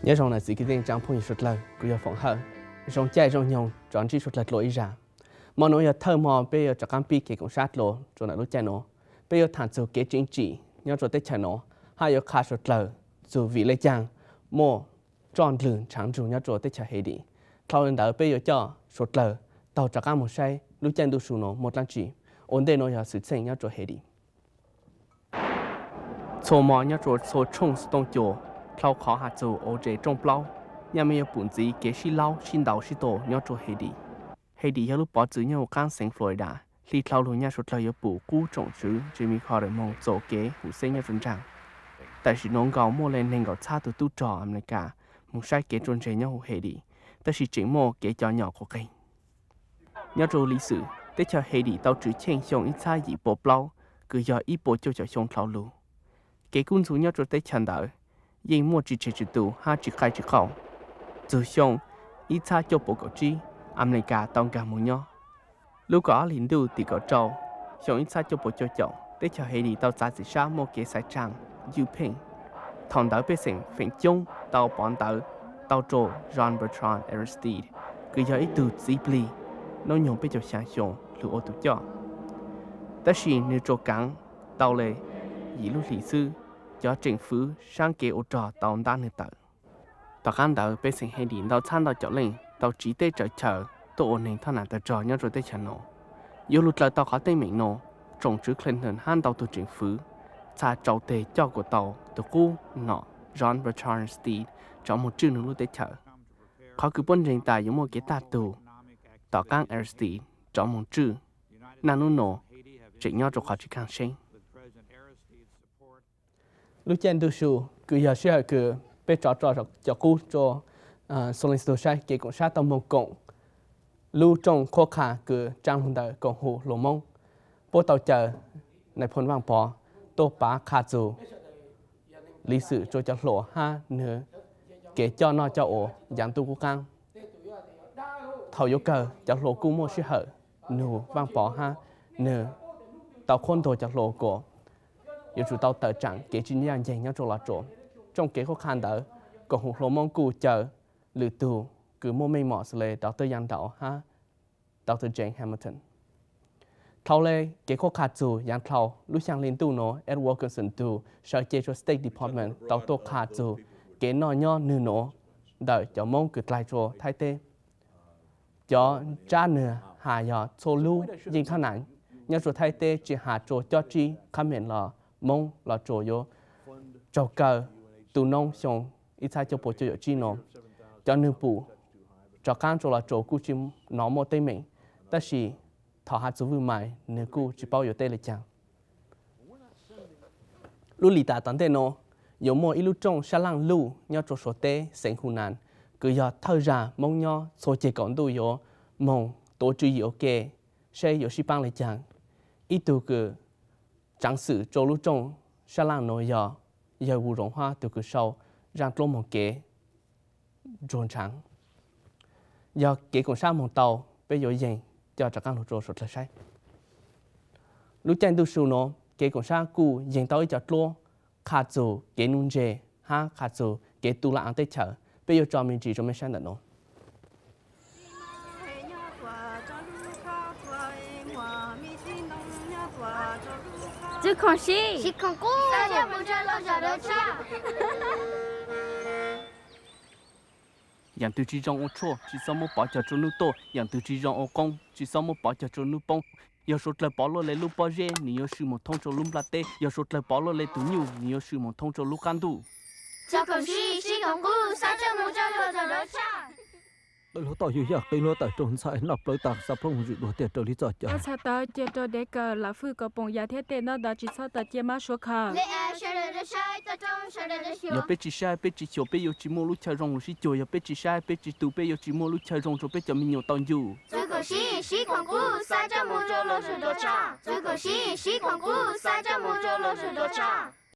Nyob zoo nam txiv kwv tij neej tsaa phooj ywg suav dlawg, kuv yog Foom Hawj. Zoo caij zoo nyoog rov ntsib suav dlawg dlua ib zag. Mo nuav yog thawj mo peb yuav rov qaab pib kev koom sab dlua rua nam lub caij nuav. Peb yuav thaam txug kev tseem tsim nyob rua teb chaws nuav, hab yuav qha suav dlawg txug vim le caag muaj roj ndlwg ntshaav nrug nyob rua teb chaws Haiti. Dlhau le ntawd peb yuav coj suav dlawg taug rov qaab moog saib lub caij ntuj su nuav muaj dlaab tsi. Ua ntej nuav yog xwm txheej nyob rua Haiti. Txhua mo nyob rua txhua tshooj xov tooj cua dlhau qhov has txug O J rooj plaub, nyaj mej yuav pum ntxiv kev sib laub sib ntaus sib tua nyob rua Haiti. Haiti yog lub pov txwv nyob huv qaab xeev Florida. Hli dlhau lug nyaj suav dlawg yuav pum qub tsoom tswv Jimmy Carter moog txuas kev huv xeeb nyob rua nraag. Tam sim nuav nkaus muaj le neeg nkaum txhab tug tub rog Amelikas moog saib kev ruaj ntseg nyob huv Haiti, tab sis tseem muaj kev cov nyom quas qeeg. Nyob rua liv xwm, teb chaws Haiti tau tswv cheej xyoo ib txhab yim pua plaub, kws yog ib puas cuaj caum xyoo dlhau lug. Kev kub ntxhov nyob rua teb chaws ntawd yeej muaj tsi tseg tsi tu hab tsi qaij tsi qaug. Txug xyoo ib txhab cuaj pua kaum tsib, Amelikas tau nkaag moog nyob. Lub kaum ob hlis ntuj tim kaum rau, xyoo ib txhab cuaj pua cuaj caum, teb chaws Haiti tau txav txim sab muaj kev xaiv tsaa ywj pheej. Thaum ntawd pej xeem feem coob tau pov ntawv tau rua Jean Bertrand Aristide, kws yog ib tug txiv plig nub nyoog peb caug xyaa xyoo lug ua tug coj. Tab sis nwg tsuas kaav tau le yim lub hlis xwb, cov tseem fwv saab kev ua rog tau ntab nwg tawm. Tom qaab ntawd pej xeem Haiti ntau txhab ntau caum leej tau tsiv teb tsaws chaw tuaj ua neeg thoj nam tawg rog nyob rua teb chaws nuav. Yuav lug dlaws tau qhov teeb meem nuav, tsoom tswv Clinton hab ntau tug tseem fwv txha rau teg coj kuas tau tug qub nom Jean Bertrand Aristide rov moog tswj nwg lub teb chaws. Qhov kws puab ntseeg tas yuav muaj kev tag tug tom qaab Aristide rov moog tswj naj nub nuav tseem nyob rua qhov tsi khaaj seeb. Lub caij ntuj su kws yog sij hawm kws peb rov tso cov qub rua Solence tug saib kev koom sab tau moog koom lub rooj qhuab qha kws tsaa lug ntawm koom haum hluas Moob. Puab tau caw Nais Phoo Vaaj Pov tuaj pav qha txug liv xwm rua cov hluas hab nwg kev coj noj coj ua yaav ntuj qub qaab. Thaum yuav kawg cov hluas kuj muaj sij hawm nug Vaaj Pov hab nwg tau qhuab ntuas cov hluas kuas yuav tsum tau tawm tsaam kev tsi ncaj nceeg nyob rua Los Tsuas. Rooj kev qhuab qha ntawd koom haum hluas Moob kuj caw lwm tug kws muaj meej mom xws le Doctor Yaan Dao hab Doctor Jane Hamilton. Dlhau le kev qhuab qha txug yaav dlhau lub xyaa hli ntuj nuav Ed Wilkinson tug sawv cev rua State Department tau tuaj qha txug kev noj nyob nwg nuav ntawm cov Moob kws dlaig rua Thaib teb. Cov ntsab nwg has yog txhua lub yeej thab nam nyob rua Thaib teb tsi has rua cob tsib qhab meem los Moob Los Tsuas yuav raug kaw tu noob xyoo ib txhab cuaj pua cuaj caum tsib nuav. Cov nwg pum rov qaab rua Los Tsuas kuj tsi nov muaj teeb meem, tab sis thaum has txug Vwj Mais nwg kuj tsi paub yuav teb le caag. Lub lis tas tom ntej nuav yuav muaj ib lub rooj sab laaj luj nyob rua Suav teb xeev Hu Nas, kws yog thawj zag Moob nyob txhua ceg kaum ntuj yuav moog tuav tswv yim ua ke seb yuav sib paab le caag. Ib tug kws tsaav xwm rua lub rooj sab laaj nuav yog yawg Wu Roo Hua tug kws sau zaaj dluab moog kev ntsuag ntshaav. Yog kev koom sab moog tau, peb yuav yeeg coj rov qaab lug rua suav dlawg saib. Lub caij ntuj su nuav kev koom sab kuj yeeg tau ib co dluab qha txug kev nuj ntse hab qha txug kev tu laj aav teb chaws. Peb yuav tso me ntsis rua mej saib ntawm nuav. Yaam twg tsi zoo ua tshuaj, tsi xob muab pov cog rua nub tuaj. Yaam twg tsi zoo ua qoob, tsi xob muab pov cog rua nub poob. Yog suav dlawg pov luaj le lub pob zeb, nwg yuav swm moog thoob rua lub nplaj teb. Yog suav dlawg pov luaj le tug nyuj, nwg yuav swm moog thoob rua lub qab ntuj. Qe hluav taub yug yaj, qe hluav tawm raug ntxhais, noj plawv tas xav ploob moog zwm dua tiag raws li txoj cai. Txhais tawv cia rau dev kawm, lam fwj kom poom yas thiab tej ntaub ntawv tsi txhob tau cia mab suav khaws. Yog peb tsi saib, peb tsi xyuas, peb yuav tsi muaj lub chaw zoo lug sib cuag. Yog peb tsi saib, peb tsi tu, peb yuav tsi muaj lub chaw zoo rua peb cov me nyuam tau ncu.